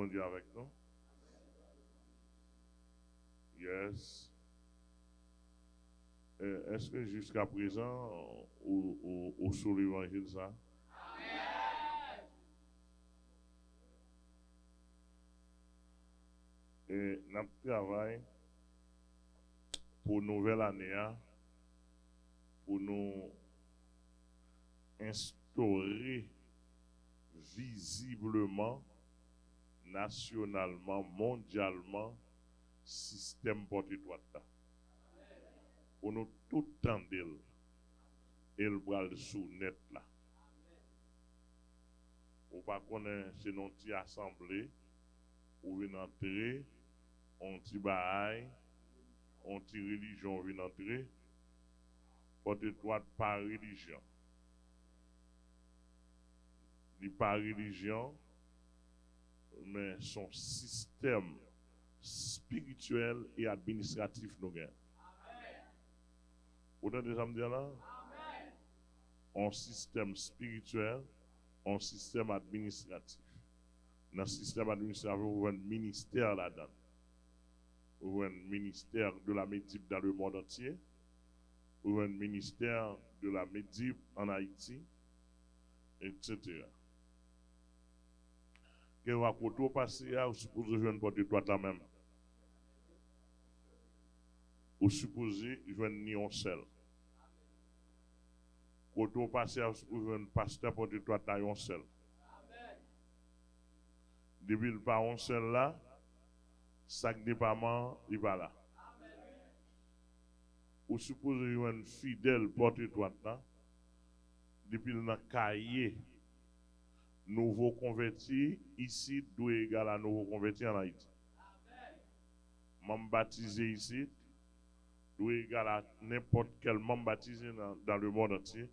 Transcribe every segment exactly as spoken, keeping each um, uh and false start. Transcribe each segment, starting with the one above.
Bondye avèk nou. Yes. E, èske jiskaprezan ou, ou, ou sou levanjil sa? E n ap travay pou nouvèl ane a, pou nou enstore vizibleman, nasyonalman, mondyalman, sistèm pòt etwat la. Pou nou tout tande l, e l pral sou nèt la. Ou pa konnen se nan yon ti asanble, ou vin antre, yon ti bagay, yon ti relijyon ou vin antre, pòt etwat pa relijyon. Li pa relijyon, men se yon sistèm espirityèl e administratif nou gen. Ou tande sa m di a la? Yon sistèm espirityèl, yon sistèm administratif. Nan sistèm administratif, ou jwenn ministè ladan l. Ou jwenn ministè de la Medib dans le monde entier. Ou jwenn ministè de la Medib ann Ayiti, et cetera. Gen yon kote w pase a, ou sipoze jwenn pòt etwat la menm. Ou sipoze jwenn ni yon sèl. Kote w pase a, ou sipoze jwenn pastè pòt etwat la yon sèl. Depi l pa yon sèl la, sa k depaman an, li pa la. Ou sipoze jwenn fidèl pòt etwat la, depi l nan kaye. Nouvo konvèti isit dwe egal a nouvo konvèti ann Ayiti. Manm batize isit dwe egal a nenpòt kèl manm batize nan, dans le monde entier,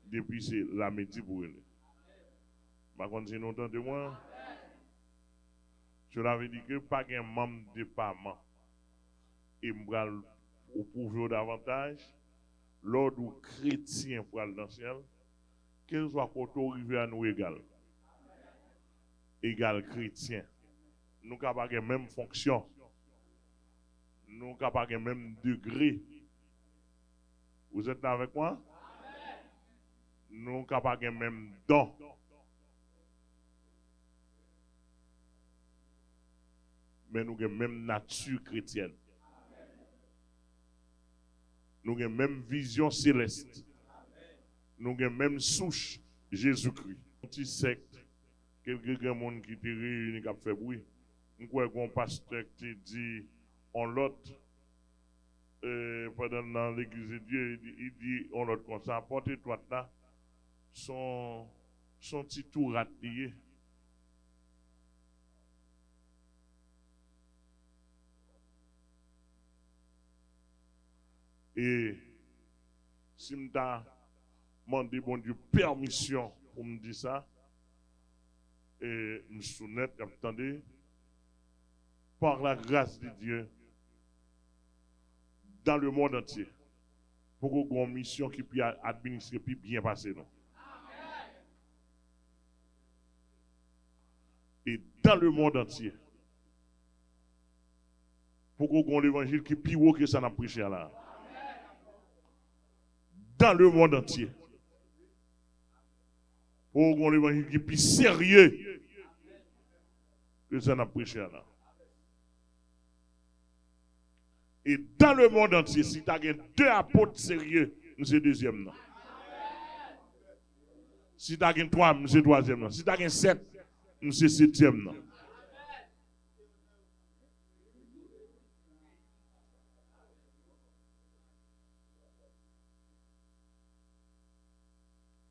depi se la Medib ou rele. M pa konn si nou tande mwen. Cela veut dire que pa gen manm depaman. E m pral pwouve w davantaj, lè w di w kretyen pral nan syèl, kèlswa kote w rive a, nou egal. Egal kretyen. Nou ka pa gen menm fonksyon. Nou ka pa gen menm degre. Vous êtes là avec moi? Nou ka pa gen menm don. Men nou gen menm nati kretyèn. Nou gen menm vizyon selès. Nou gen menm souch Jezikri. Yon ti sèkt, kèlke granmoun ki te reyini k ap fè bri. M kwè gen yon pastè ki te di yon lòt, e, pandan l nan legliz de Dye, li di, li di yon lòt konsa, pòt etwat la, se yon, se yon ti tou rat li ye. E si m ta mande Bondye pèmisyon pou m di sa, e m sou nèt, y ap tande, par la grâce de Dieu, dans le monde entier, poko gen yon misyon ki pi a-, administre pi byen pase nou. E dans le monde entier, poko gen yon levanjil ki pi wo ke sa n ap preche a la. Dans le monde entier. Poko gen yon levanjil ki pi serye ke sa n ap preche a la. E dans le monde entier, si ta gen de apot serye, m se dezyèm nan. Si ta gen twa, m se twazyèm nan. Si ta gen sèt, m se setyèm nan.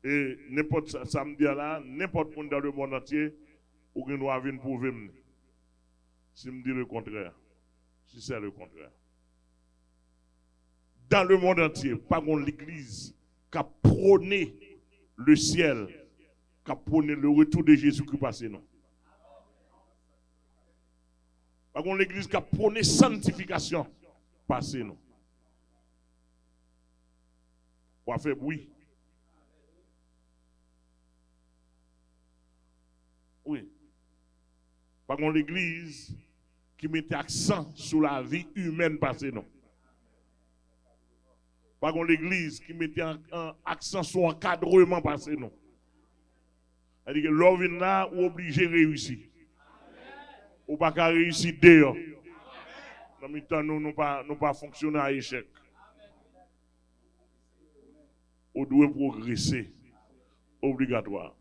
E nenpòt sa, sa m di a la, nenpòt moun dans le monde entier, ou gen dwa vin pwouve m li. Si m di le contraire, si c'est le contraire. Dans le monde entier, pa gen yon legliz k ap pwone le ciel, k ap pwone le retour de Jésus-Christ pase nou. Pa gen yon legliz k ap pwone santifikasyon pase nou. W ap fè bri. Wi. Pa gen legliz ki mete aksan sou lavi imèn pase nou. Pa gen legliz ki mete an, an, aksan sou ankadreman pase nou. Sa di ke lè w vin la, ou oblije reyisi. Ou pa ka reyisi deyò. Nan mitan nou, nou pa, nou pa fonksyone a echèk. Ou dwe pwogrese. Obligatwa.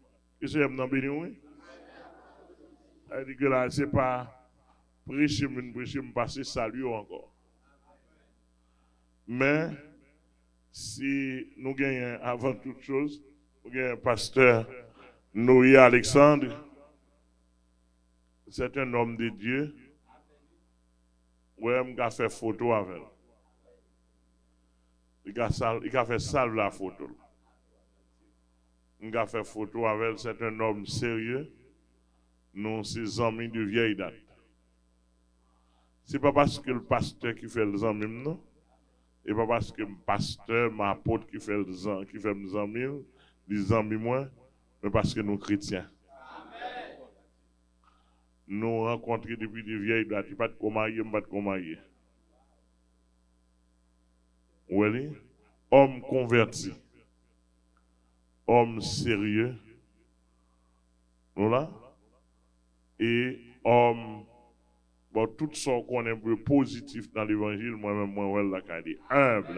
Ke Senyè m nan beni w, wi. Sa di ke la, se pa preche m vin preche, m pase salye w ankò. Men, si nou genyen, avan tout choz, nou genyen pastè Noé Alexandre, c'est un homme de Dieu. Wè, m ka fè foto avè l. Li ka sal, li ka fè sa l vle a foto l. M ka fè foto avè l, c'est un homme sérieux. Nou se zanmi de vyèy dat. Se pa paske l pastè ki fè l zanmi m, non. E pa paske m pastè, m apot ki fè l zan, ki fè m zanmi l, li zanmi mwen, men paske nou kretyen. Nou rankontre depi de vyèy dat. Li pa t ko marye, m pa t ko marye. Ou wè li? Òm konvèti. Òm serye. Nou la? E òm, bon, tout sa w konnen de pozitif nan levanjil, mwen menm, mwen wè l lakay li. Enb,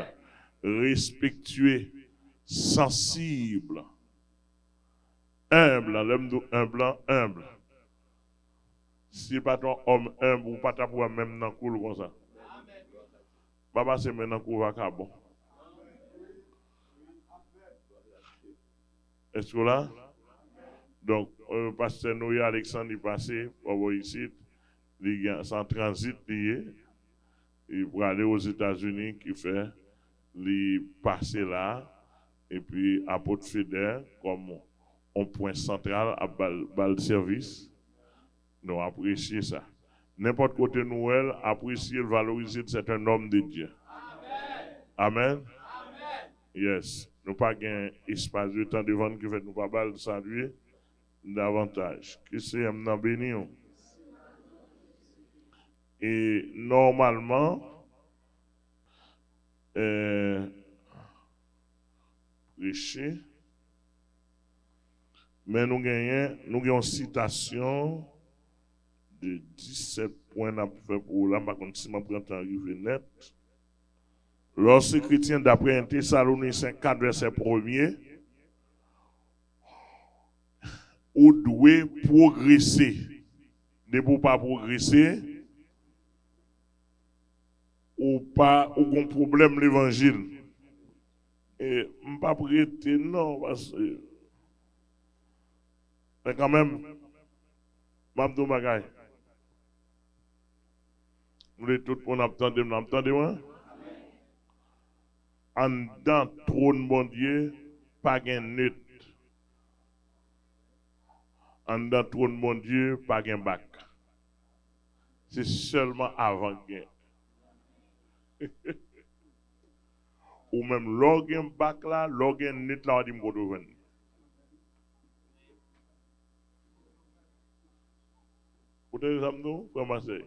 respektye, sansib. Enb, lè m di w enb lan, enb. Si l pa t yon òm enb, ou pa t ap wè menm nan kou l konsa. Pa pase men nan kou vakabon. Èske w la? Donk, euh, pastè Noé Alexandre, li pase bò bò isit, li gen, se an tranzit li ye, li prale Ozetazini, ki fè li pase la, epi Apot Fedè, kòm yon pwen santral, ap ba l, ba l sèvis. Nou apresye sa. Nenpòt kote nou wè l, apresye l, valorize l, c'est un homme de Dieu. Amen. Yes. Nou pa gen espas de tan devan n ki fè nou pa ba l salye davantaj. Ke Senyè m nan beni w. E nòmalman, eh, preche, men nou genyen, nou gen yon sitasyon de disèt pwen n ap fè pou ou la, m pa konn si m ap pran tan rive nèt. Lè w se kretyen, daprè en Tesalonisyen kat vèsè premye, ou dwe pwogrese. Depi w pa pwogrese, ou pa, ou gon pwoblèm levanjil. E m p ap rete non, paske, men kanmenm, m ap di w bagay. M vle tout moun ap tande m, ap tande mwen. Anndan twòn Bondye, pa gen nèt. Anndan twòn Bondye, pa gen bak. Se sèlman avan k gen. Ou menm, lè w gen bak la, lè w gen nèt la, w a di m kote w jwenn li. Ou tande sa m di w, frè m ak sè?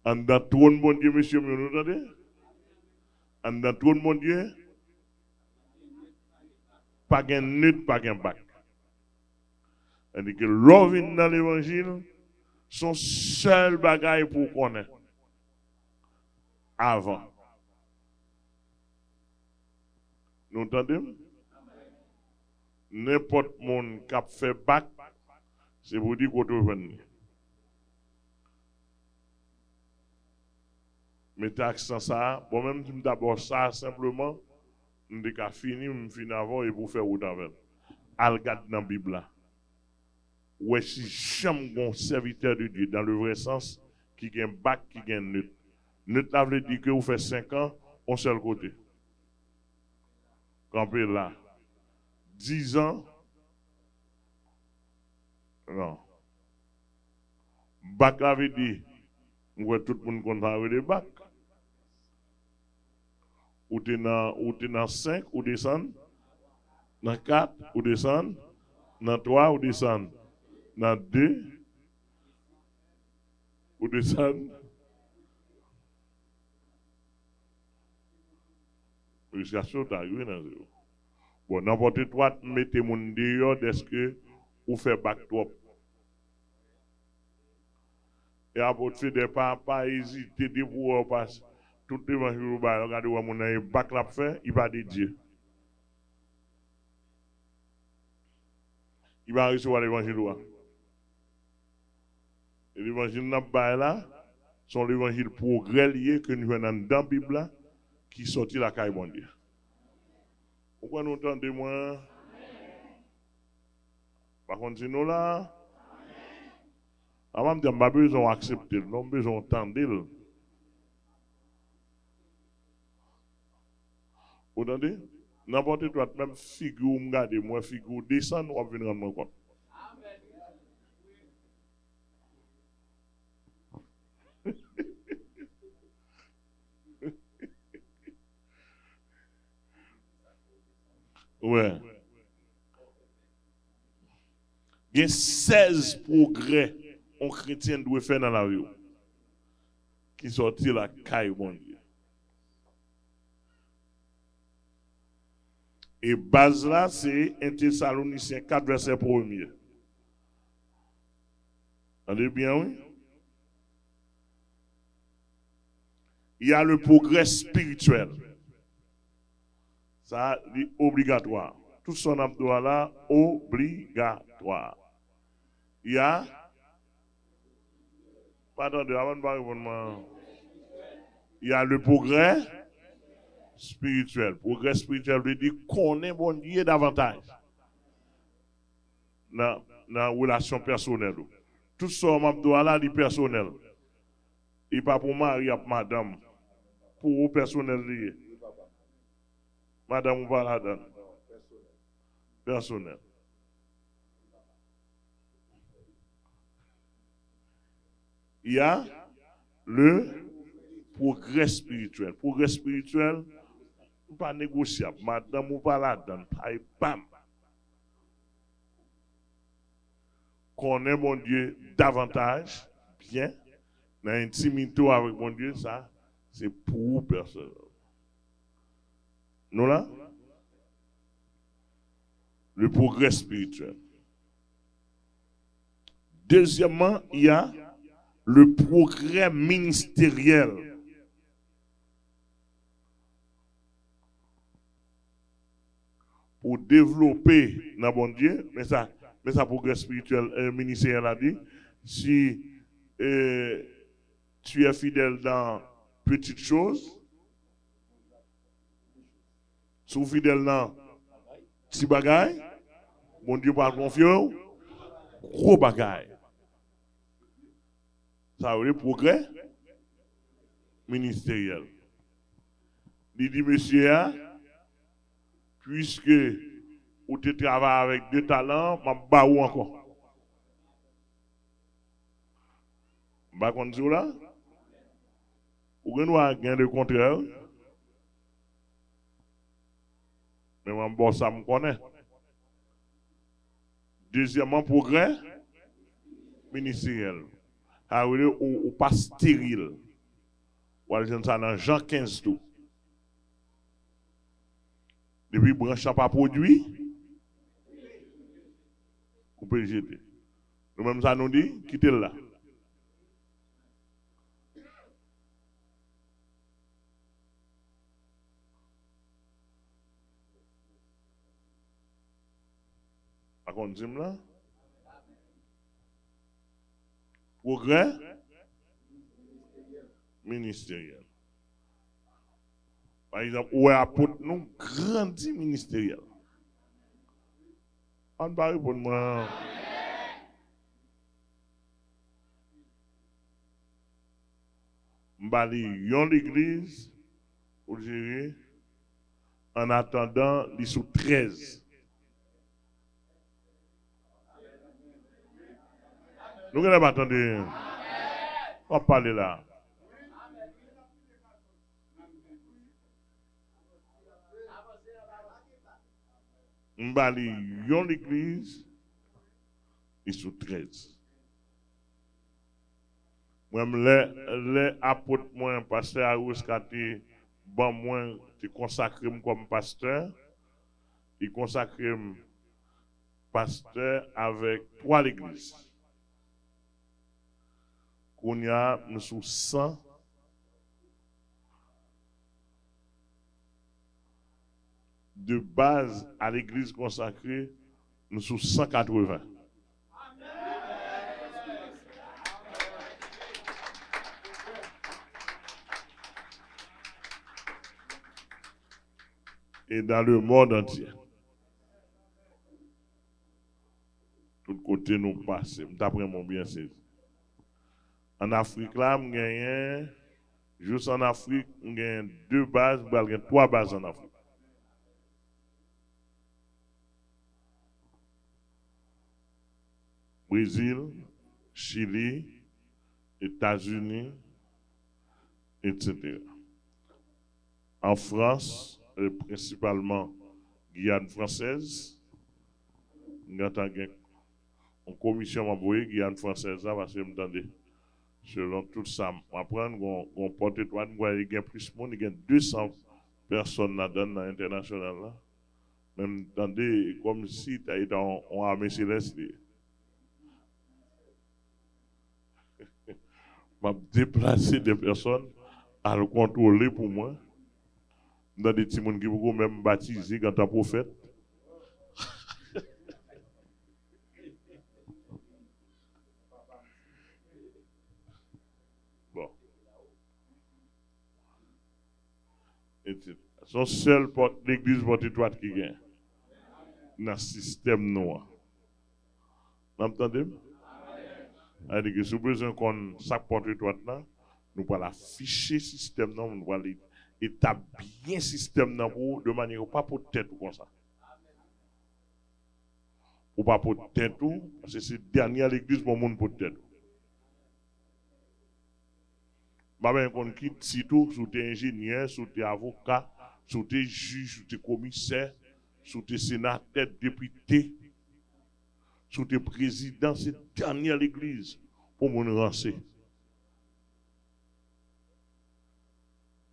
Anndan twòn Bondye, mesye m yo, nou tande? Anndan twòn Bondye, pa gen nèt, pa gen bak. Tandike lè w vin nan levanjil, se yon sèl bagay pou w konnen. Avan. Nou tande m? Nenpòt moun k ap fè bak, se pou di kote w jwenn li. Mete aksan sa a. Bon, menm si m ta ba w sa a senpleman, m te ka fini, m fini avè w epi w fè wout avè l. Al gad nan Bib la. Ou wè si janm gen yon sèvitè de Dye, dans le vrai sens, ki gen bak, ki gen nèt. Nèt la vle di ke ou fè senk an yon sèl kote. Kanpe la. Diz an. Non. Bak la vle di, m kwè tout moun konn sa vle di bak. Ou te nan, ou te nan senk, ou desann nan kat, ou desann nan twa, ou desann nan de. desann. Jiskaske w ta rive nan zewo. Bon, nan pòt etwat, m mete moun deyò dèske ou fè bak twòp. E apot Fedè pa, pa ezite depi w wè w pase tout levanjil ou bay, w gade w wè moun nan e bak l ap fè, li pa dedye. Li pa resevwa levanjil ou a. E levanjil n ap bay la, se yon levanjil pwogrè li ye ke n jwenn anndan Bib la, ki sòti lakay Bondye. Ou kwè nou tande mwen? Pa konn si nou la. Avan m di, m pa bezwen w aksepte l, non, m bezwen w tande l. Ou tande? Nan pòt etwat, menm figi w m gade, m wè figi w desann, w ap vin rann mwen kont. Wè. Gen sèz pwogrè yon kretyen dwe fè nan lavi w ki sòti lakay Bondye. E baz la, se en Tesalonisyen kat, vèsè premye. Tande byen, wi. Il y a le progrès spirituel. Sa, li obligatwa. Tout sa n ap di w la, obligatwa. Il y a, pa tande, avan n pa reponn mwen. Il y a le progrès spirituel. Pwogrè espirityèl vle di konnen Bondye davantaj nan, nan relasyon pèsonèl ou. Tout sa m ap di w la, li pèsonèl. Li pa pou mari ak madanm. Pou ou pèsonèl li ye. Madanm ou pa ladann. Pèsonèl. Il y a le progrès spirituel. Pwogrè espirityèl, ou pa negosyab. Madanm ou pa ladann, pa epam. Konnen Bondye davantaj, byen, nan entimite w avèk Bondye, sa, se pou ou pèsonèl. Nou la? Le progrès spirituel. Deuxièmement, il y a le progrès ministériel. Pou devlope nan Bondye, men sa, men sa pwogrè espirityèl, eh, ministeryèl la di, si, eh, tu es fidèle dans petites choses, si w fidèl nan ti bagay, Bondye pral konfye w gwo bagay. Sa yo rele pwogrè ministeryèl. Li di mesye a, puiske ou te travay avèk de talan, m ap ba ou ankò. M pa konn di w la. Ou gen dwa gen lekontrè, wi. Men mwen, m ba w sa m konnen. Dezyèmman, pwogrè ministeryèl. Sa vle ou, ou pa esteril. W al jwenn sa nan Jan kenz tou. Depi branch la pa pwodui, koupe l jete. Nou menm sa nou di, kite l la. Pa konn di m la. Pwogrè ministeryèl. Pa egzanp, ou wè apot nou grandi ministeryèl. Ann pa reponn mwen. M ba li yon legliz pou l jere. An atandan, li sou trèz. Nou genlè pa tande. W ap pale la. M ba li yon legliz, li sou trèz. Menm lè, lè apot mwen, pastè Aris ka te ban mwen, te konsakre m kòm pastè, li konsakre m pastè avèk twa legliz. Kounye a, m sou san, de baz a legliz konsakre, m sou san katreven. E dans le monde entier. Tout kote nou pase, m t ap renmen w byen sezi. Ann Afrik la, m genyen, jis ann Afrik, m genyen de baz, m pral gen twa baz ann Afrik. Brezil, Chili, Etazini, etsetera. An Frans, e prensipalman Giyàn Fransèz, m gentan gen yon komisyon m ap voye Giyàn Fransèz la, paske m tande, selon tout sa m aprann, gon, gon Pòtetwad, m kwè li gen plis moun, li gen de san pèsòn ladan l nan entènasyonal la. Men m tande kòmsi ta, ta yon, yon ame selès li ye. M ap deplase de pèsòn, al kontwole pou mwen. M tande timoun ki poko menm batize, gentan pwofèt. Bon. Se yon sèl pòt, legliz Pòtetwad ki gen nan sistèm nou an. N ap tande m? Sa vle di ke si w bezwen konn sa k Pòtetwad la, nou pral afiche sistèm nan, nou pral e-, etabli sistèm nan pou ou, de manyè ou pa pot tèt ou konsa. Ou pa pot tèt ou, paske se dènyè legliz pou yon moun pot tèt ou. M pa menm konn ki tit ou, si w te enjenyè, si w te avoka, si w te jij, si w te komisè, si w te senatè, depite, si w te prezidan, se dènyè legliz pou moun ranse.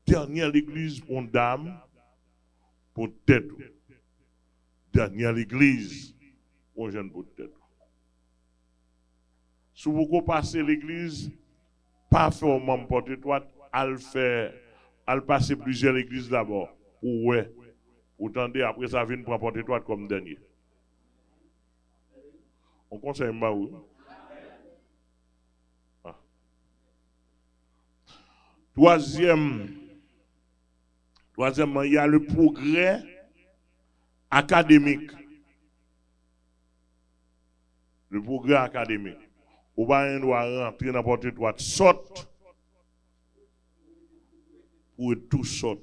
Dènyè legliz pou yon dam, pou tèt ou. Dènyè legliz pou yon jèn pou tèt ou. Si w poko pase legliz, pa fè w manm Pòtetwad, al fè, al pase plizyè legliz dabò, pou w wè, pou w tande, apre sa vin pran Pòtetwad kòm dènye. Yon konsèy m ba ou wi. Ah. Twazyèm, twazyèmman, il y a le progrès académique. Le progrès académique. Ou pa gen dwa rantre nan Pòtetwad sòt pou w ret tou sòt.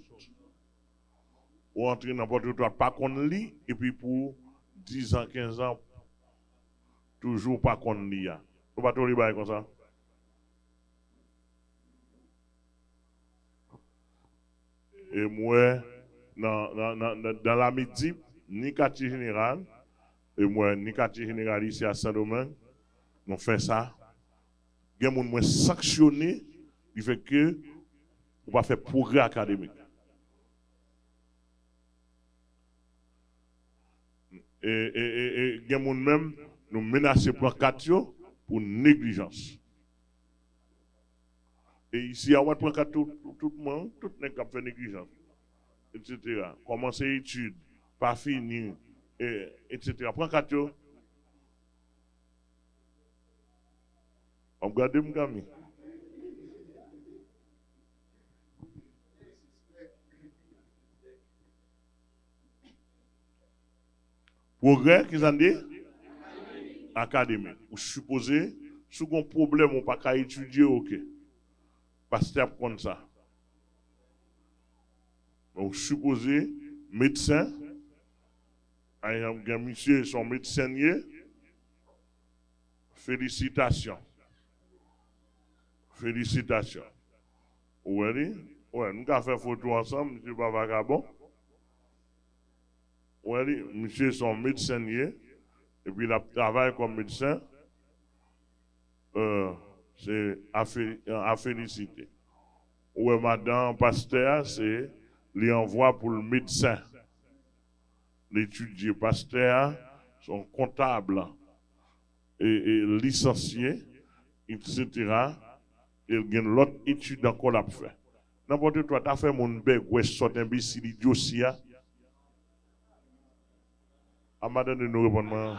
Ou rantre nan Pòtetwad pa konn li, epi pou dizan, kenzan, toujou pa konn li a. Nou pa tolere bagay konsa. E m wè nan, nan, nan, nan, dans la Medip, ni katye jeneral, e m wè ni katye jeneral isi a Sendomeng, nou fè sa. Gen moun mwen sanksyone, li fè ke ou pa fè pwogrè akademik. E, e, e, e gen moun menm, nou menase pran kat yo pou neglijans. E isi a, w ap pran kat tout, tout mwen, tout nèg k ap fè neglijans, etsetera. Kòmanse etid, pa fini, e, etsetera. Pran kat yo. W ap gade m, Kami. Pwogrè, ki sa n di? Akademik. Ou sipoze, si w gen yon pwoblèm ou pa ka etidye, oke. Pastè ap konn sa. Men ou sipoze, medsen, pa egzanp, gen misye, se yon medsen l ye, felisitasyon. Felisitasyon. Ou wè li? Ou wè, nou ka fè foto ansanm, misye pa vakabon. Ou wè li? Misye se yon medsen l ye, epi l ap travay kòm medsen. Euh, Se a fe-, a felisite. Ou wè madan pastè a, se li an vwa pou l medsen. Li etidye pastè a, se yon kontab, e, e lisansye, etsetera. E l gen lòt etid ankò l ap fè. Nan Pòtoprens, ta fè moun bègwè, sòt, enbesil, idyosi a. A m pa tande nou reponn mwen.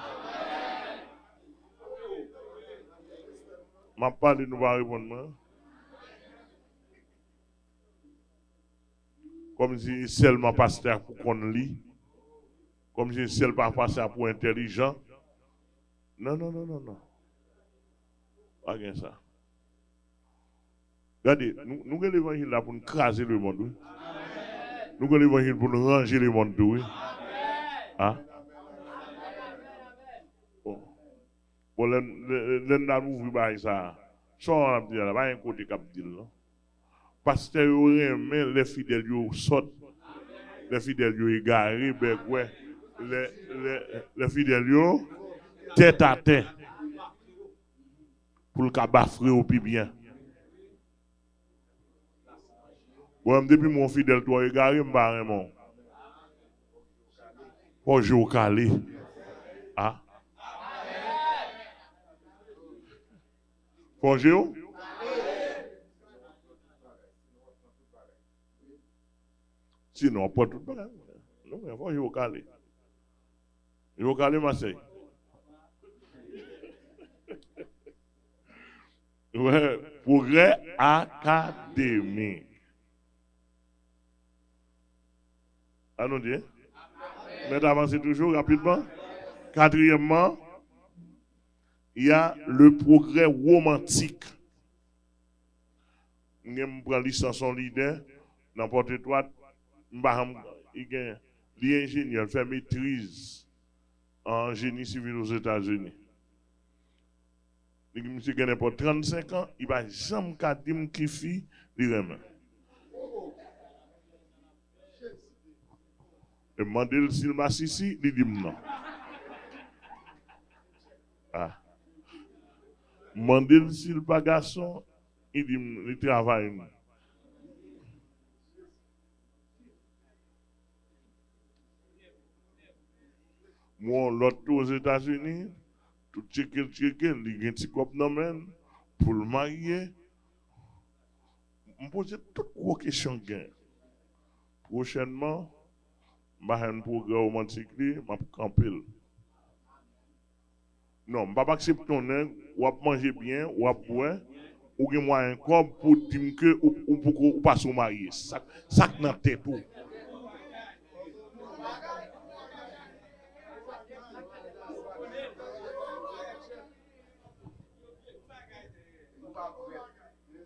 M ap pale, nou pa reponn mwen. Kòmsi sèlman pastè a pou konn li. Kòmsi sèl pa pastè a pou entèlijan. Non, non, non, non, non. Pa gen sa. Gade, nou, nou gen levanjil la pou n kraze lemonn, wi. Nou gen levanjil pou n ranje lemonn tou, wi. A? Bon. Bon, lè, lè, lè n al ouvri bagay sa a, sa w ap di la, pa gen kote k ap di l, non. Pastè yo renmen lè fidèl yo sòt, lè fidèl yo egare, bègwè, lè, lè, lè fidèl yo tèt atè pou l ka bafre yo pi byen. Bon, depi m wè yon fidèl twò egare, m pa renmen w. Fò je w kale. A? Fò je w? Sinon, w ap pran tout bagay. Non, men fò je w kale. Je w kale, Masèy. Wè, pwogrè akademik. Anon di. Mèt avanse toujou, rapidman. Katriyèmman, il y a le progrès romantique. M gen, m pran lisans yon lidè nan Pòtoprens, m pa janm, li gen, li enjenyè, l fè metriz an jeni sivil Ozetazini. Li di misye gen nenpòt trannsenk an, li pa janm ka di m ki fi li renmen. E m mande l si l masisi, li di m non. A. M mande l si l pa gason, li di m li travay. M wè yon lòt tou Ozetazini, tout tcheke l, tcheke l, li gen ti kòb nan men l, pou l marye. M poze tout gwo kesyon k gen. Pwochènman, m pa jwenn pwogrè womantik li, m ap kanpe l. Non, m p ap aksepte yon nèg, w ap manje byen, w ap bwè, ou gen mwayen kòb pou w di m ke ou, ou poko, ou pa sou marye. Sa, sa k nan tèt ou?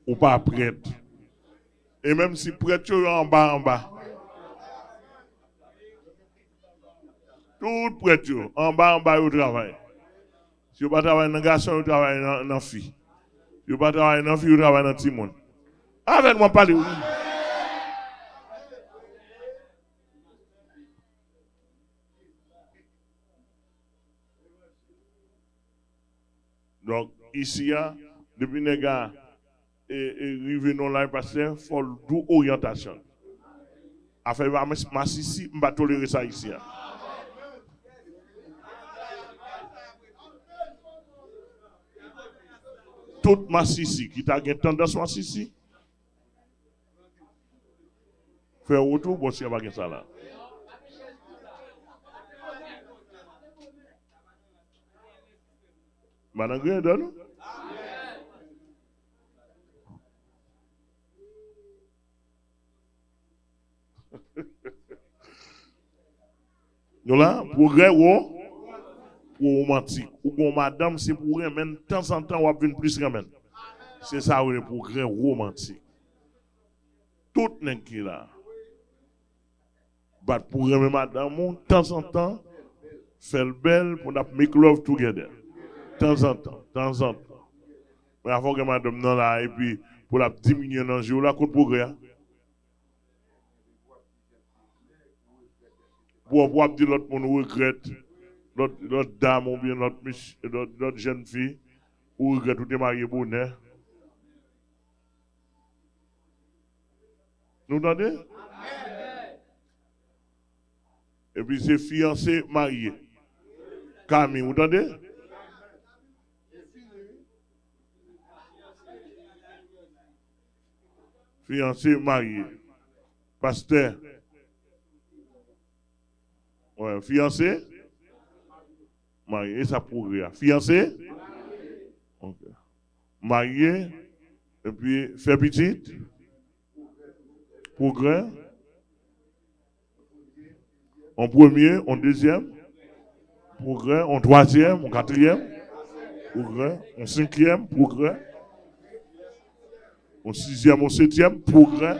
Ou pa prèt. E menm si prèt yo, yo anba anba. Tout prèt yo, anba anba yo travay. Si yo pa travay nan gason, yo travay nan, nan fi. Si yo pa travay nan fi, yo travay nan timoun. Avè n, m ap pale, wi. Donk, isi a, depi nèg a, e, e, rive nan laj pastè, fò l di w oryantasyon l. Afè mas-, masisi, m pa tolere sa isi a. Tout masisi ki ta gen tandans masisi, fè wotou, bon, si a pa gen sa la. Madan Griyen dò nou. Nou la, pwogrè wo-, womantik. Ou gon madanm, se pou renmen l, tanzantan w ap vin plis renmen l. Se sa yo rele pwogrè womantik. Tout nèg ki la, bat pou renmen madanm ou, tanzantan, fè l bèl pou n ap make love together. Tanzantan, tanzantan. Men afè w gen madanm nan la, epi pou l ap diminye nan je w la, kot pwogrè a? Pou w ap di lòt moun ou regrèt, lòt, lòt dam oubyen lòt mis-, lòt, lòt jèn fi, ou regrèt ou te marye bonè. Nou tande? Epi se fiyanse marye. Kami, ou tande? Fiyanse marye. Pastè. Wè, fiyanse marye. E sa pwogrè a. Fiyanse? Ok. Marye, epi fè pitit. Pwogrè. On premye, on dezyèm. Pwogrè, on twazyèm, on katriyèm. Pwogrè, on senkyèm, pwogrè. On sizyèm, on setyèm, pwogrè.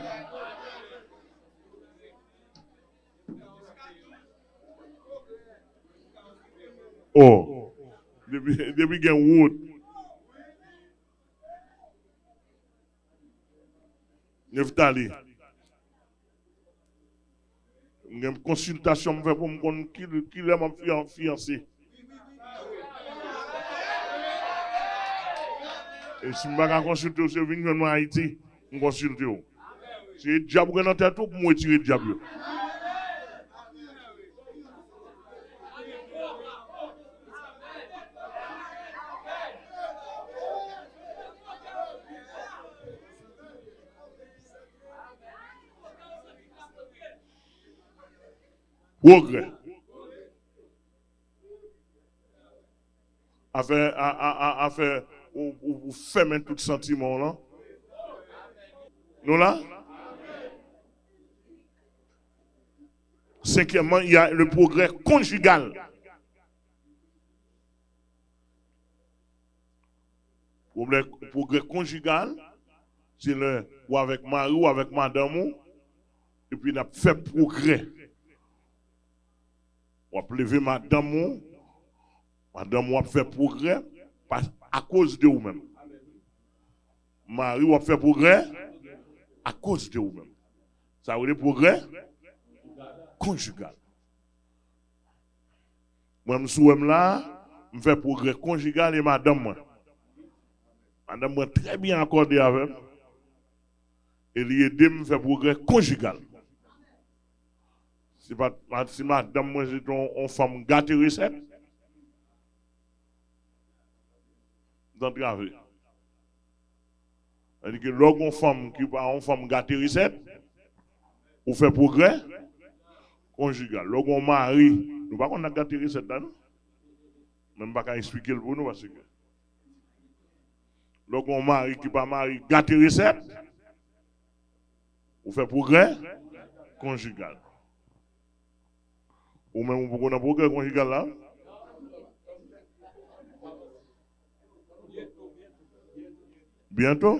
Oh, depi, depi gen wout. Neftali. M gen konsiltasyon m fè pou m konn ki, kilè m ap fiyan-, fiyanse. E si m pa ka konsilte w, se vin jwenn mwen Ayiti, m konsilte w. Se dyab ou gen nan tèt ou pou m retire dyab yo. Pwogrè. Afè, a, a, a, afè, ou, ou, ou fèmen tout santiman w lan. Nou la? Senkyèmman, il y a le progrès conjugal. Pwoblè-, pwogrè konjigal, se lè ou avèk mari w, avèk madanm ou, epi n ap fè pwogrè. W ap leve madanm ou, madanm ou ap fè pwogrè pa, akoz de ou menm. Mari w ap fè pwogrè akoz de ou menm. Sa yo rele pwogrè konjigal. Mwen, m sou wè m la, m fè pwogrè konjigal e madanm mwen. Madanm mwen trè byen akòde avè m. E li ede m fè pwogrè konjigal. Si pa, pa, si madanm mwen se te yon, yon fanm gate resèt, m t antrave. Tandike lè w gen yon fanm ki pa yon fanm gate resèt, ou fè pwogrè konjigal. Lè w gen yon mari, nou pa konn nan gate resèt la, non? Men m pa ka esplike l pou nou, paske lè w gen yon mari ki pa mari gate resèt, ou fè pwogrè konjigal. Ou menm, ou poko nan pwogrè konjigal la? Byento?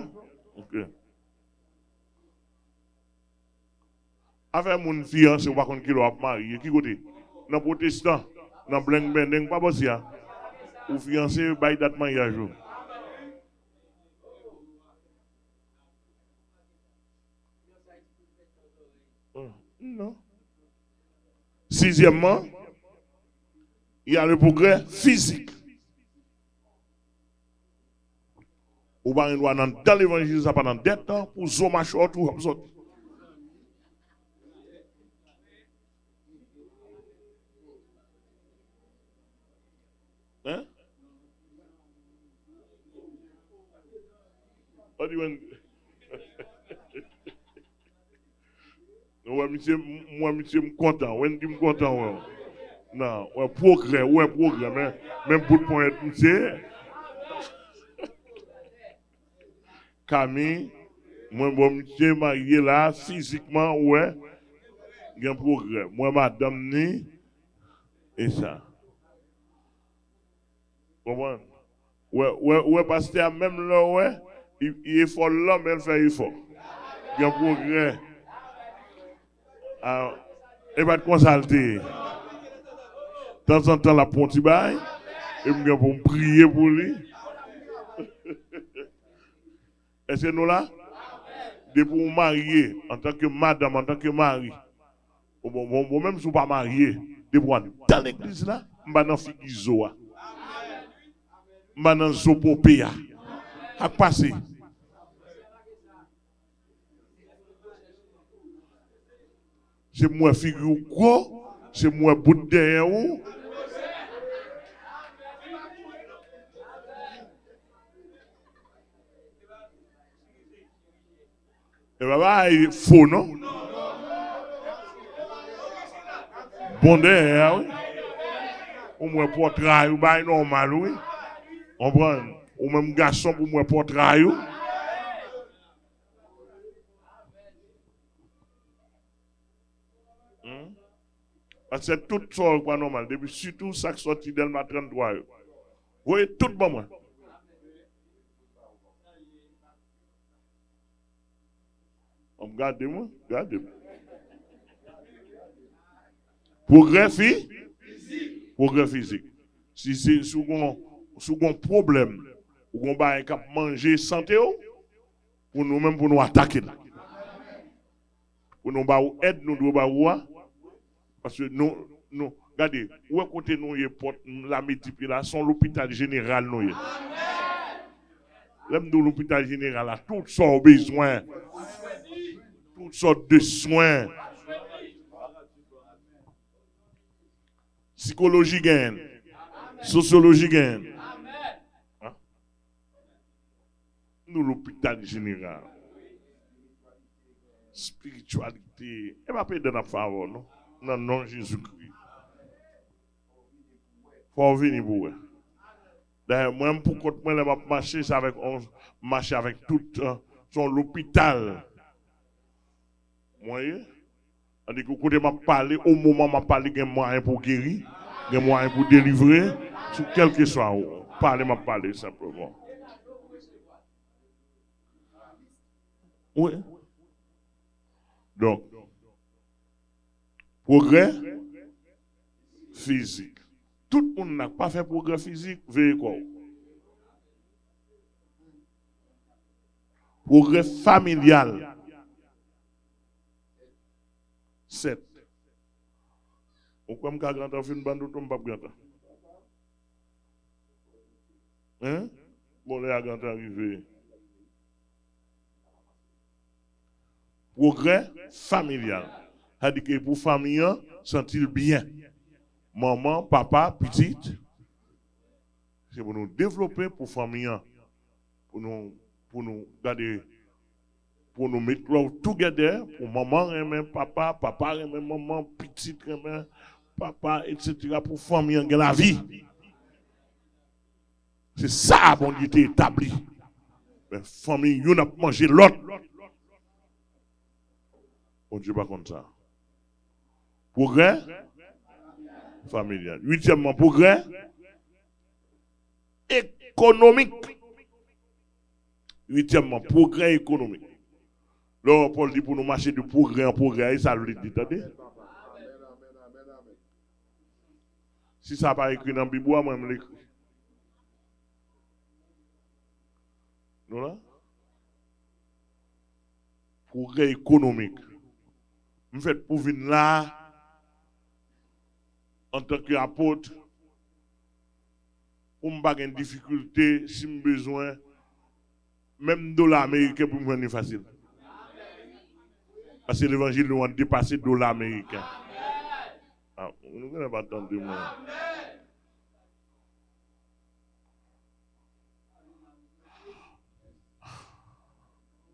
Ok. Afè moun fiyanse, ou pa konn kilè w ap marye. Ki kote? Nan pwotestan, nan blengbendeng, pa bò si a. Ou fiyanse, bay dat maryaj ou. Non. Sizyèmman, il y a le progrès physique. Ou pa gen dwa nan dan levanjil sa pa nan dèt lan pou zo machwè w tou ap sòti. Hein? What do you want? Nou wè misye, m-, m wè misye, m kontan. Wendy, m kontan wè w. Nan, wè pwogrè, wè pwogrè, men, men bout ponyèt misye. Kami, mwen bon misye marye la, fizikman, ou wè, gen pwogrè. Mwen madanm ni, e sa. Konprann? Wè, wè, wè pastè a, menm lè w wè, li, li efò l lan, men l fè efò. Gen pwogrè. A, e pa t konsa l te ye. Tanzantan, l ap pran yon ti bagay, e m gen pou m priye pou li. Èske nou la? Depi w marye, antanke madanm, antanke mari, bon, bon, bon, bon, menm si w pa marye, depi w anndan legliz la, m pa nan figi zo a. M pa nan zo pope a. Sa k pase? Se m wè figi w gwo, se m wè bout dèyè w. E pa bagay fo non. Bon dèyè a wi. Ou m wè pòtray ou bay nòmal wi. Konprann? Ou menm gason pou m wè pòtray ou. Hmm? Paske tout sa yo pa nòmal. Depi sitou sa k sòti Dèlma trannntwa yo. Voye tout ban mwen. An gade mwen, gade mwen. Pwogrè fi, pwogrè fizik. Si se si w gon si w gon pwoblèm, ou gon bagay k ap manje sante w, pou nou menm pou nou atake l. Pou nou ba ou èd, nou dwe ba ou a. Paske nou, nou, gade, ou wè kote nou ye, pòt Lamedip ye la, se yon lopital jeneral nou ye. Lè m di w lopital jeneral la, tout sa w bezwen, tout sòt de swen, sikoloji genyen, sosyoloji genyen. Nou lopital jeneral. Espirityalite. E pa pedan n ap fè avè w non. Nan non Jezikri. Fò w vini pou wè. Dayè, mwen m pou kont mwen lè m ap mache, se avèk yon mache avèk tout, se yon lopital. Mwen ye. Tandis ke kote m ap pale, o moman m ap pale, gen mwayen pou geri, gen mwayen pou delivre, sou kèlkeswa ou pale, m ap pale senpleman. Wi. Donk, pwogrè fizik. Tout moun nan k pa fè pwogrè fizik, veye kò w. Pwogrè familyal. Sèt. Ou kwè m ka gentan fin ban nou tou, m p ap gentan. Hein? Bon, lè a gentan rive. Pwogrè familyal. Sa di ke pou fanmi an santi l byen. Manman, papa, pitit. Se pou nou devlope pou fanmi an. Pou nou, pou nou gade, pou nou met love together, pou manman renmen papa, papa renmen manman, pitit renmen papa, etsetera, pou fanmi an gen lavi. Se sa Bondye te etabli. Men fanmi youn ap manje lòt. Bondye pa konn sa. Pwogrè familyal. Uityèmman, pwogrè ekonomik. Uityèmman, pwogrè ekonomik. Lè Pòl di pou nou mache de pwogrè an pwogrè, e sa l vle di, tande? Si sa pa ekri nan Bib ou a, mwen, m l ekri. Nou la? Pwogrè ekonomik. M fèt pou vin la antanke apot, pou m pa gen difikilte si m bezwen menm dola ameriken pou m jwenn li fasil. Paske levanjil nou an depase dola ameriken. Ah, nou genlè pa tande mwen.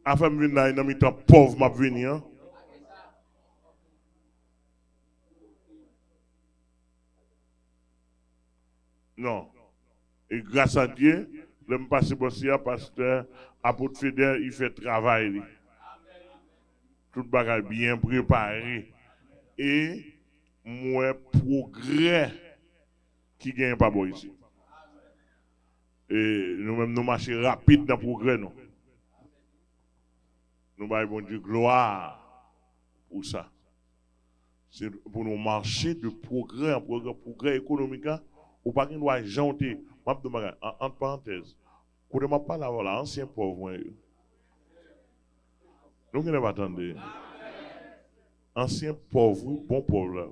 Afè m vin la, e nan mitan pòv m ap vini an. Non. E gras a Dye, lè m pase bò si a, pastè, apot Fedè, li fè travay li. Tout bagay byen prepare. E m wè pwogrè ki genyen pa bò isit. E nou menm, nou mache rapid nan pwogrè nou. Nou bay Bondye glwa pou sa. Se pou nou mache de pwogrè an pwogrè, pwogrè ekonomik la, ou pa gen dwa jan w te, m ap di w bagay, an, ant parantèz, kote m ap pale avè w la, ansyen pòv mwen yo. Nou genlè pa tande. Ansyen pòv, wi, bon pòv la.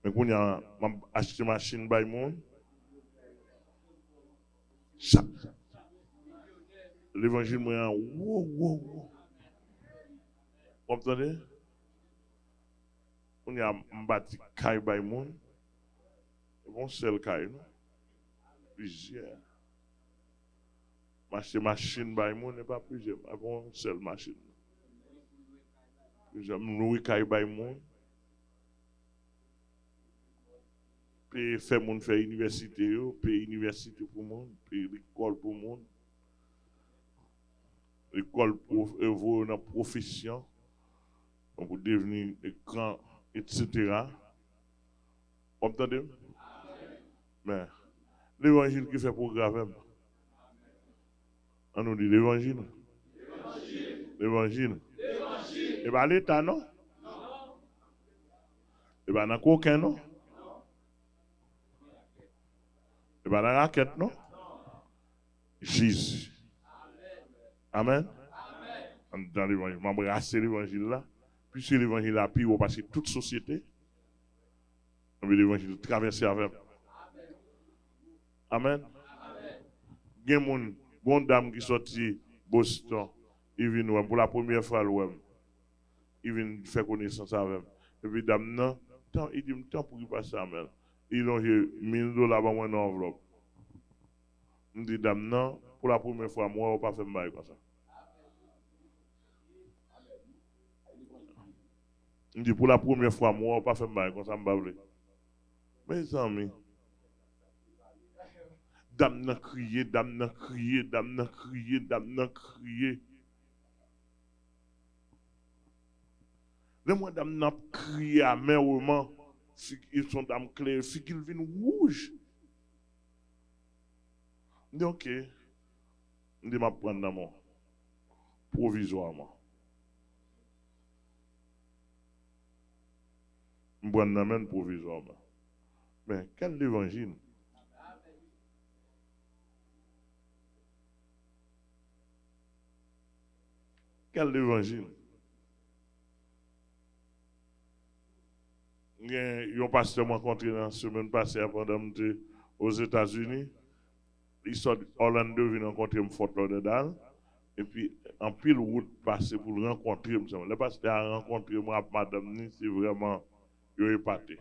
Men kounye a, m ap achte machin bay moun. Chak levanjil mwen an, wo, wo, wo. W ap tande? Kounye a, m bati kay bay moun. E pa yon sèl kay, non. Plizyè. M achte machin bay moun, e pa plizyè, e pa yon sèl machin. Plizyè, m lwe kay bay moun. Peye, fè moun fè inivèsite yo, peye inivèsite pou moun, peye lekòl pou moun. Lekòl pou, e, voye yo nan pwofesyon, pou devni gran, etsetera. W ap tande m? Men, levanjil ki fè pwogrè avè m. An nou di levanjil. Levanjil. E pa leta, non. E pa nan koken, non. E pa nan rakèt, non. Jezi. Amèn. Anndan levanjil. M anbrase levanjil la. Piske levanjil la pi wo pase tout sosyete. Anvi levanjil travèse avè m. Amèn. Gen moun, gon dam ki sòti Boston, li vin wè m. Pou la premyè fwa l wè m. Li vin fè konesans avè m. Epi dam nan, tan, li di m, "Tanpri, pastè Amèl." Li lonje mil dola ban mwen nan anvlòp. M di dam nan, "Pou la premyè fwa, m wè w pa fè m bagay konsa." M di, "Pou la premyè fwa, m wè w pa fè m bagay konsa, m pa vle." Mezanmi, dam nan kriye, dam nan kriye, dam nan kriye, dam nan kriye. Lè m wè dam nan ap kriye amèman, figi, se yon dam klere, figi l vin wouj. M di, "Oke." M di, "M ap pran nan men w pwovizwaman." M pran nan men l pwovizwaman. Men, kèl levanjil! Kèl levanjil! Gen yon pastè m rankontre nan semèn pase a pandan m te Ozetazini. Li sot Orlando vin rankontre m Fort Lauderdale. Epi, anpil wout pase pou l rankontre m sèlman. Lè pastè a rankontre m ak madanm ni, se vrèman, yo epate.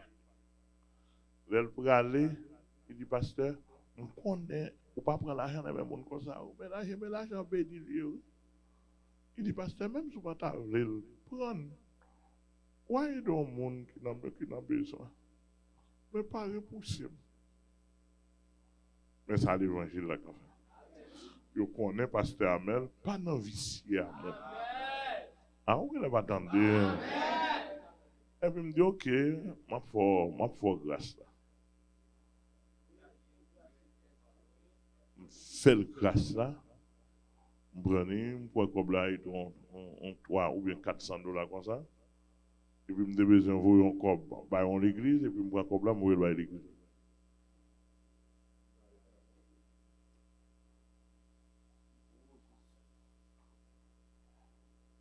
Lè l prale, li di, "Pastè, m konnen ou pa pran lajan nan men moun konsa, wi. Men lajan, men lajan beni l ye, wi." Li di, "Pastè, menm si w pa ta vle l, pran l. W a ede yon moun ki nan, ki nan bezwen. Men pa repouse m." Men sa levanjil la ka fè. Yo konnen pastè Amèl pa nan visye a menm. A, ou genlè pa tande. Epi m di, "Oke, m ap fè w, m ap fè w gras la." M fè l gras la, m pran li, m pran kòb la, li te yon, yon, yon twa oubyen kat san dola konsa. Epi m te bezwen voye yon kòb bay yon legliz, epi m pran kòb la, m voye l bay legliz.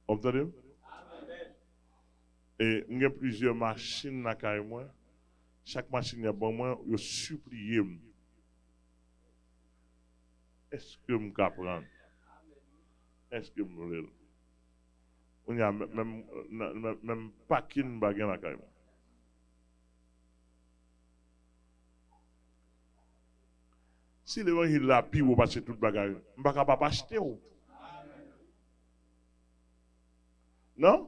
W ap tande m? E m gen plizyè machin lakay mwen. Chak machin y ap ban mwen, yo sipliye m. Èske m ka pran l? Èske m vle l? Kounye a, menm, menm, menm, menm pakin m pa gen lakay mwen. Si levanjil la pi wo pase tout bagay, m pa ka p ap achte w. Non?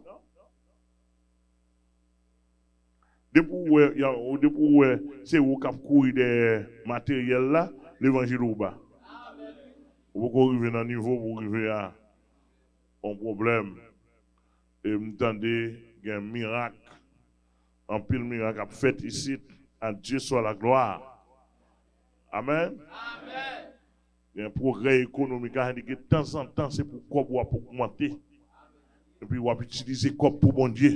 Depi w wè, y a, depi w wè se ou k ap kouri dèyè materyèl la, levanjil ou ba. Ou poko rive nan nivo pou w rive a yon pwoblèm. E m tande gen mirak, anpil mirak ap fèt isit. À Dieu soit la gloire. Amèn. Gen pwogrè ekonomik la, sa vle di ke tanzantan se pou kòb ou ap ogmante. Epi w ap itilize kòb pou Bondye.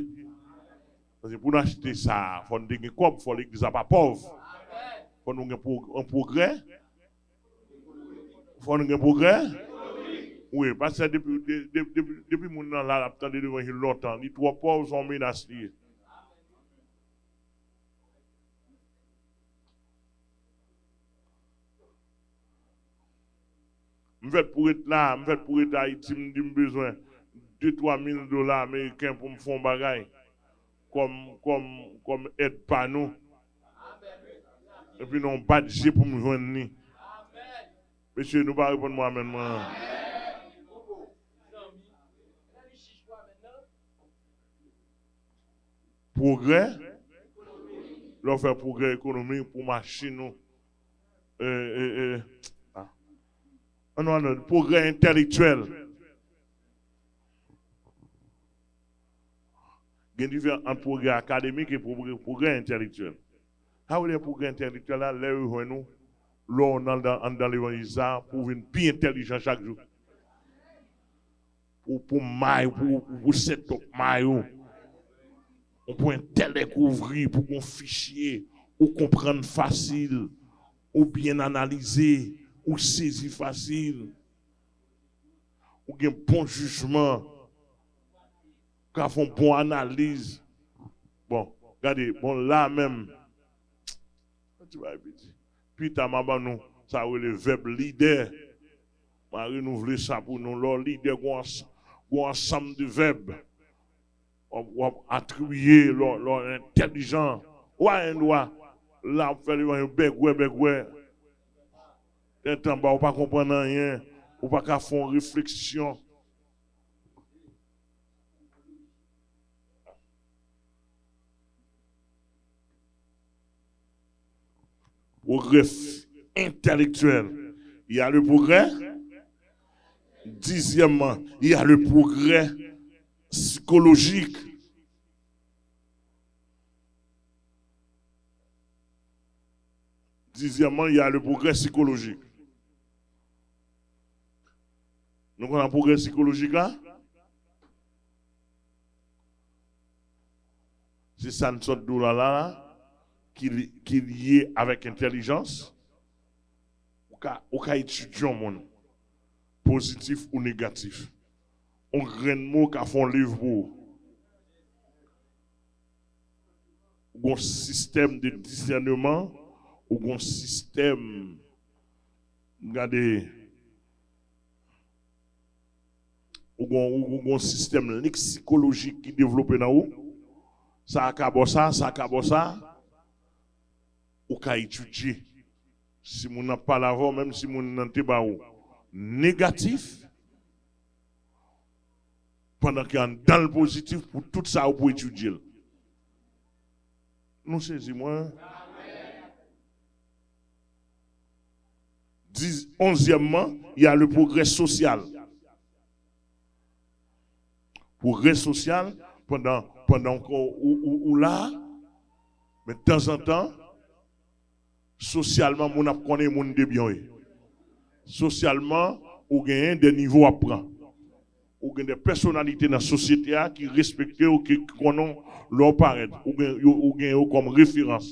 Paske pou n achte sa, fò n te gen kòb, fò legliz la pa pòv. Fò nou gen pwo-, yon pwogrè. Fò nou gen pwogrè. Wi, pastè, depi, de-, de-, depi, depi moun nan la, l ap tande levanjil lontan, li twò pòv, se yon menas li ye. M fèt pou ret la, m fèt pou ret Ayiti, m di m bezwen de twa mil dola ameriken pou m fè yon bagay. kòm, kòm, kòm èd pa nou. Epi nan yon bat je pou m jwenn li. Mesye, nou pa reponn mwen amèn mwen an. Pwogrè, lè w fè pwogrè ekonomik pou machin ou, e, e, e, a, an nou, an nou, pwogrè entèlektyèl. Gen diferans ant pwogrè akademik e pwogrè, pwogrè entèlektyèl. Sa w rele pwogrè entèlektyèl la, lè yo jwenn ou, lè w anndan, anndan levanjil sa a, pou w vin pi entèlijan chak jou. Pou, pou may, pou, pou sèt top may ou. Ou pou entèlèk ouvri, pou gon fichye, ou konprann fasil, ou byen analize, ou sezi fasil, ou gen bon jijman, ou ka fè yon bon analiz. Bon, gade, bon, la menm, yon ti bagay piti. Pita, m a ban nou, sa yo rele vèb lidè. M a renouvle sa pou nou. Lè w lidè, gon ans-, gon ansanm de vèb w ap, w ap atribiye, lè w, lè w entèlijan. Ou pa gen dwa, la, w ap fè levanjil bègwè, bègwè. Tèt anba, ou pa konprann anyen. Ou pa ka fè yon refleksyon. Progrès intellectuel. Il y a le progrès. Dixièmement, il y a le progrès psychologique. Dixièmement, il y a le progrès psychologique. Nou konn progrè sikolojik la? Se sa n sot di w la, la, la, ki li, ki lye avèk entèlijans. Ou ka, ou ka etidye yon moun, pozitif ou negatif. Yon grenn mo ka fè yon liv pou ou. Ou gon sistèm de disèneman, ou gon sistèm, gade, ou gon, ou, ou gon sistèm leksikolojik ki devlope nan ou. Sa a ka ba w sa, sa a ka ba w sa. Ou ka etidye. Si moun nan pale avè w, menm si moun nan te ba ou negatif, pandan ke anndan l pozitif pou tout sa ou pou etidye l. Nou sezi mwen? Diz, onzyèmman, il y a le progrès social. Progrè sosyal, pandan, pandan ou, ou, ou la, men tanzantan, sosyalman, moun ap konnen moun debyen w ye. Sosyalman, ou genyen de nivo w ap pran. Ou gen de pèsonalite nan sosyete a ki respekte w, ki konnen w lè w parèt. Ou gen, yo, ou gen yo kòm referans.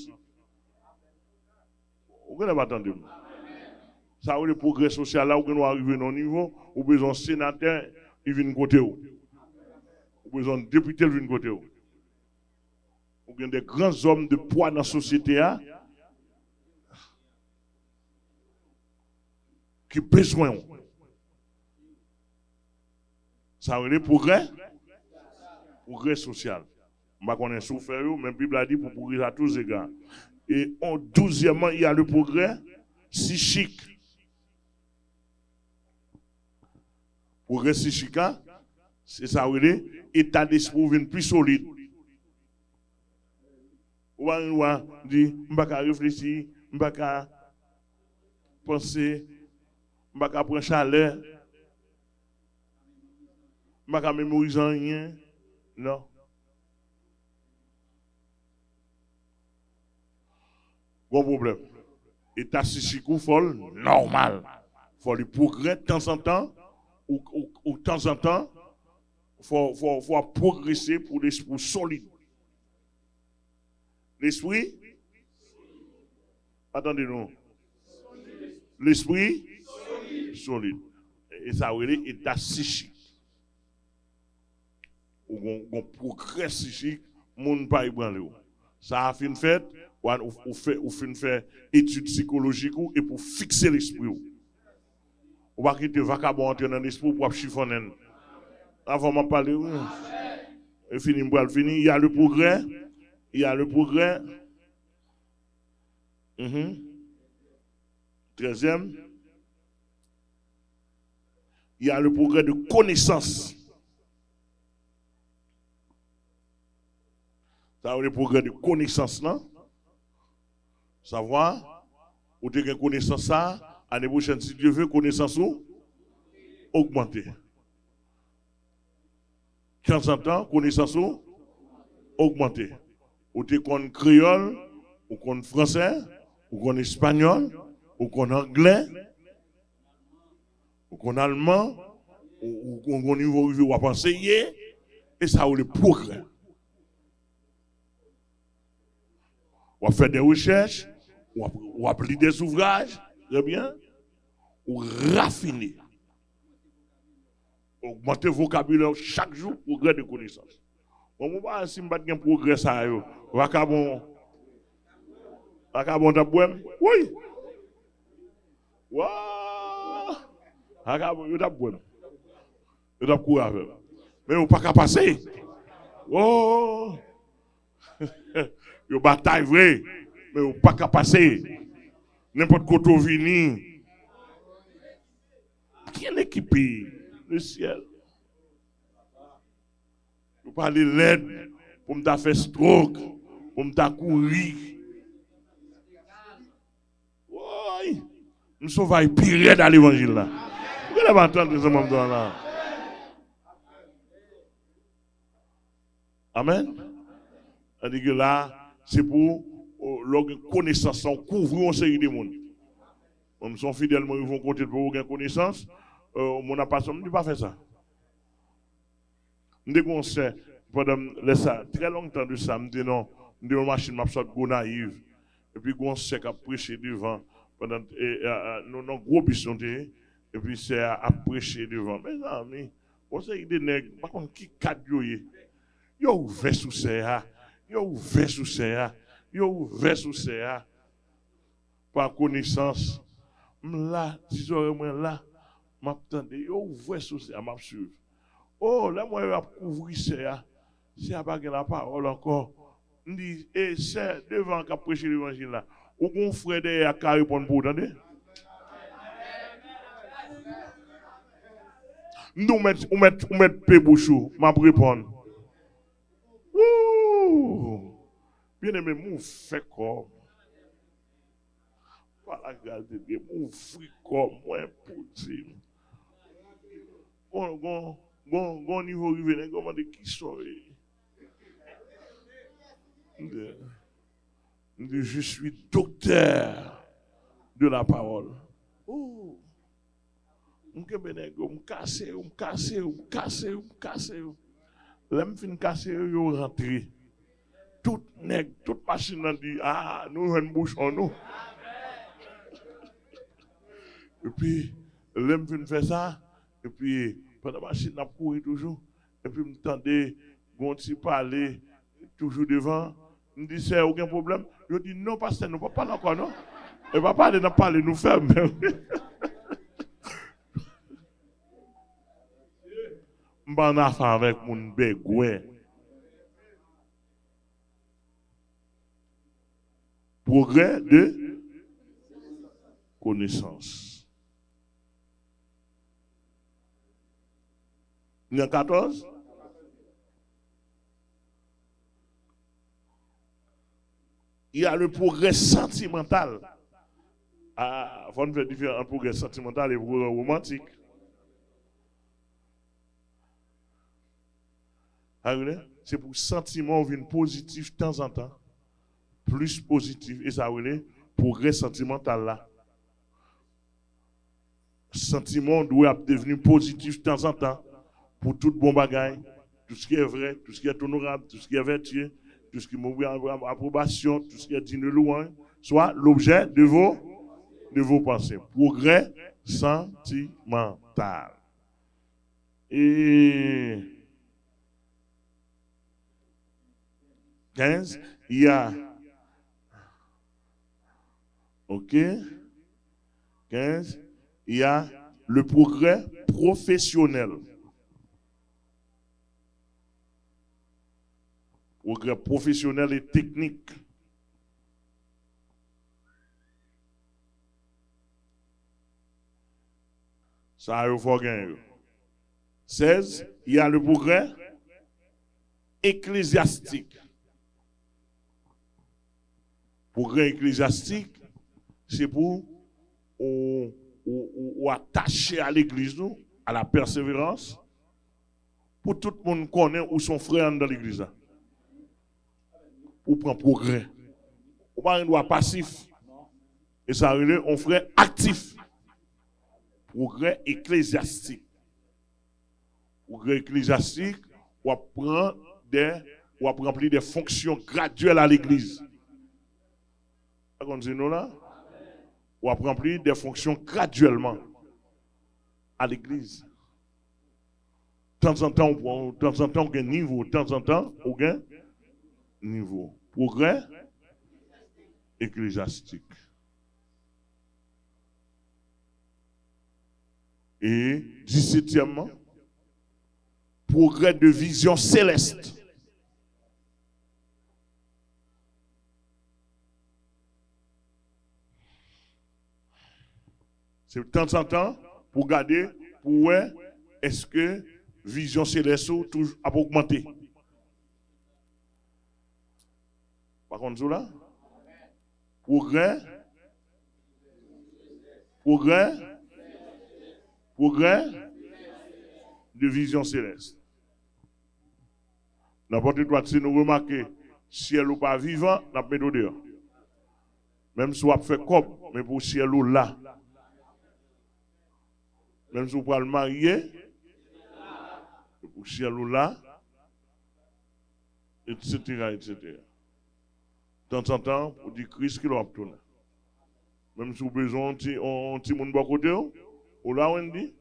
Ou genlè pa tande m. Sa yo rele progrè sosyal la, ou gen dwa rive nan yon nivo, ou bezwen yon senatè, li vin kote w. Ou bezwen yon depite, li vin kote w. Ou gen de gran zòm de pwa nan sosyete a ki bezwen w. Sa yo rele progrè, progrè sosyal. M pa konnen si w fè yo, men Bib la di pou progrès à tous égards. E on, douzyèmman, il y a le progrès psychique. Progrè sichik la, se sa yo rele eta despri w vin pi solid. Ou pa gen dwa di, "M pa ka reflechi, m pa ka panse, m pa ka pran chalè, m pa ka memorize anyen." Non. Gon pwoblèm. Eta sichik ou fò l nòmal. Fò li progrè tanzantan, ou, ou, ou tanzantan, fò, fò, fò w ap pwogrese pou lespri w solid. Lespri? Pa tande non. Lespri? Solid. E sa yo rele eta sichik. Ou gon, gon progrè sichik, moun pa ebranle w. Sa a fin fèt, ou, ou, ou fè, ou fin fè etid sikolojik ou epi w fikse lespri w. Ou pa kite vakabon antre nan lespri w pou w ap chifonnen l. Avè w m ap pale, wi. E fini, m pral fini. Il y a le progrès. Il y a le progrès. Mhm. Trèzyèm. Il y a le progrès de connaissance. Sa yo le progrès de connaissance, non? Savwa, ou te gen konesans sa, ane pwochèn, si Dye ve, konesans ou ogmante. Tanzantan, konesans ou ogmante. Ou te konn kreyòl, ou konn fransè, ou konn espanyòl, ou konn anglè, ou konn alman, ou, ou, ou gon nivo rive w ap anseye, e sa yo le progrè. W ap fè de rechèch, w ap, w ap li de zouvraj, trè byen, ou rafine. Ogmante vokabilè w chak jou, progrè de konesans. Bon, mwen pa si m pa t gen progrè sa yo, vakabon, vakabon t ap bwè m? Wi! Wa! Vakabon, yo t ap bwè m. Yo t ap kouri avè m. Men yo pa ka pase. Oh! Yo batay vre, men yo pa ka pase. Nenpòt kote w vini. Quién es qui paye le ciel? Yo pale lèd pou m ta fè stroke, pou m ta kouri. Woy! M sove pi rèd a levanjil la. Ou genlè pa tande sa m ap di w la. Amèn. Tandike la, se pou, o, lè w gen konesans lan, w kouvri yon seri de moun. Mwen, m se yon fidèl, mwen rive yon kote pou w gen konesans, e, moun ap pase, m di pa fè sa. M te gen yon sè, pandan m, lè sa, trè lontan de sa, m te nan, m te yon machin, m ap sot Gonayiv. Epi gen yon sè k ap preche devan, pandan, e, e, e, nou nan gwo bis nou te ye, epi sè a ap preche devan. Mezanmi, yon seri de nèg, m pa konn ki kad yo ye. Yo ouvè sou sè a, yo ouvè sou sè a, yo ouvè sou sè a. Pa konesans. M la, ti zòrèy mwen la, m ap tande. Yo ouvè sou sè a, m ap swiv. O, lè m wè yo ap kouvri sè a, sè a pa gen lapawòl ankò. M di, e sè devan k ap preche levanjil la, ou gen yon frè dèyè a k ka reponn pou ou, tande. M di, ou mèt, ou mèt, ou mèt pe bouch ou, m ap reponn. Woo! Byeneme, m ouvè kò m. Pa lagras de Dye, m ouvri kò mwen pou di. Gon, gon, gon, gon nivo rive, nèg yo mande kisa w ye. M di, m di, je suis docteur de la parole. Oh. M kenbe nèg yo, m kase yo, m kase yo, m kase yo, m kase yo. Lè m fin kase yo, yo rantre. Tout nèg, tout machin nan di, a, nou jwenn bouchon nou. Epi, lè m fin fè sa, epi, pandan machin nan ap kouri toujou, epi m tande gon ti pale toujou devan. M di, sè, ou gen pwoblèm? Yo di, non, pastè, nou p ap pale ankò, non. E pa pale n ap pale, nou fèmen. M pa nan afè avèk moun bègwè. Progrès de connaissance. Nan katòz, il y a le progrès sentimental. Ah, fò n fè diferans ant progrè santimantal e progrè womantik. Sa rele, se pou santiman w vin pozitif tanzantan. Plis pozitif. E sa rele progrè santimantal la. Santiman w dwe ap devni pozitif tanzantan pou tout bon bagay. Tout ce qui est vrai, tout ce qui est honorable, tout ce qui est vertueux, tout ce qui mérite approbation, tout ce qui est digne de louange, soit l'objet de vos, de vos pensées. Progrès santimantal. E kenz, il y a, ok, kenz, il y a le progrès professionnel. Pwogrè pwofesyonèl e teknik. Sa yo fò gen yo. Sèz, il y a le progrès ecclésiastique. Pwogrè eklezyastik, se pou ou, ou, ou, ou atache a legliz ou, à la persévérance, pou tout moun konnen ou se yon frè anndan legliz la. Ou pran pwogrè. Ou pa gen dwa pasif. E sa rele yon frè aktif. Pwogrè eklezyastik. Pwogrè eklezyastik, w ap pran de, w ap ranpli de fonksyon gradyèl a legliz. Sa konn di nou la? W ap ranpli de fonksyon gradyèlman a legliz. Tanzantan, ou pran, tanzantan, ou gen nivo, tanzantan, ou gen nivo. Pwogrè eklezyastik. E disetyèmman, progrès de vision céleste. Se tanzantan pou gade, pou wè, èske vizyon selès ou toujou ap ogmante. Pa konn sou la? Pwogrè. Pwogrè. Pwogrè de vizyon selès. Nan pòt etwat, si nou remake syèl ou pa vivan, n ap mete w deyò. Menm si w ap fè kòb, men pou syèl ou la. Menm si w pral marye, men pou syèl ou la, etsetera, etsetera. Tanzantan, ou di, "Kris, kilè w ap tounen?" Menm si w bezwen yon ti, yon, yon timoun bò kote w, ou la, Wendy?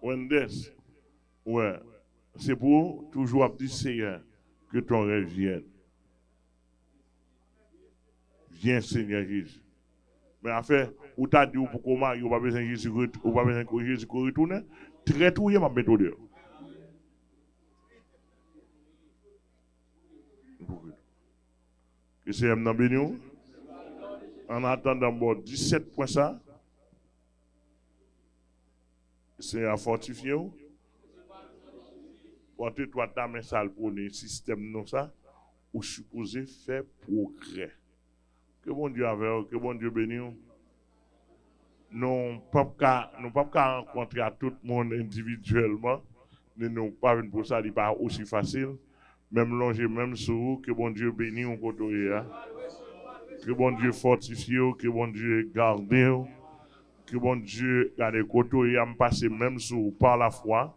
Wendes, wè, se pou w toujou ap di, "Seyè, que ton règne vienne." Vyen, Senyè Jezi. Men afè, ou ta di ou poko marye, ou pa bezwen Jezi ret-, ou pa bezwen ke Jezi ko retounen, trèt ou ye, m ap mete w deyò. Ke Senyè m nan beni w. An atandan, m ba w disèt pwen sa. Senyè a fòtifye w. Pòt etwat la, men sa l pwone sistèm nou sa, ou sipoze fè pwogrè. Ke Bondye avè w, ke Bondye beni w. Nou p ap ka, nou p ap ka rankontre a tout moun endividyèlman, men nou pa vin pou sa, li pa osi fasil. Men m lonje men m sou ou, ke Bondye beni w kote w ye a. Ke Bondye fòtifye w, ke Bondye gade w. Ke Bondye gade kote w ye a, m pase men m sou ou pa lafwa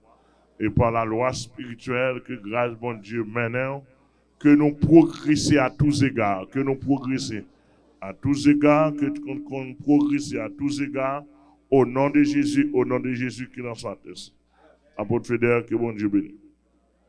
e pa lalwa espirityèl, ke gras Bondye mennen w. Ke nou pwogrese à tous égards, ke nou pwogrese à tous égards, ke nou konn pwogrese à tous égards, au nom de Jésus, au nom de Jésus, qu'il en soit ainsi. Apot Feder, ke Bondye beni.